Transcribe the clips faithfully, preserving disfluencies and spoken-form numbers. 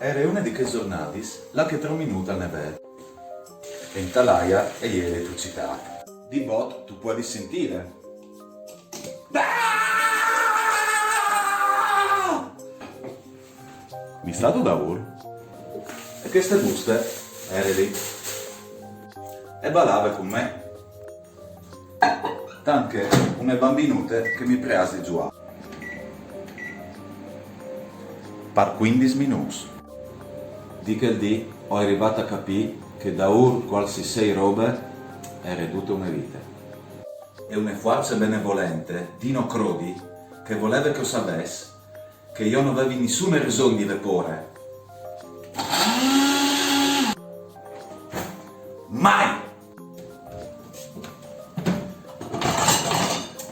Ere une di chês zornadis là che trominût al nevee. E inta l'aia e jere tu citât. Di bot tu puedis sintîle. Mi stâstu daûr? E cheste buste ere li. E balave cun me. Tant che une bambinute che mi preàs di zuiâ. Par cuindis minûts. Di chel dì o ai rivât a capî che daûr cualsisei robe ere dute une vite. E une fuarce benevolente, di no crodi, che voleve che o savès che jo no vevi nissune reson di vê pôre. Mai!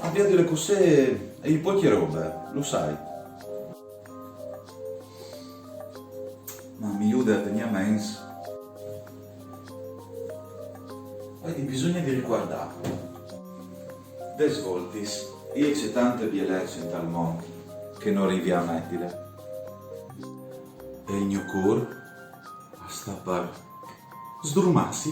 A viodile cussì e je pocje robe, lu sai. Ma mi jude a tignî a ments. O ai bisugne di ricuardâ. Des voltis e je tante bielece intal mont che no rivi a metile. E il gno cûr al sta par sdrumâsi.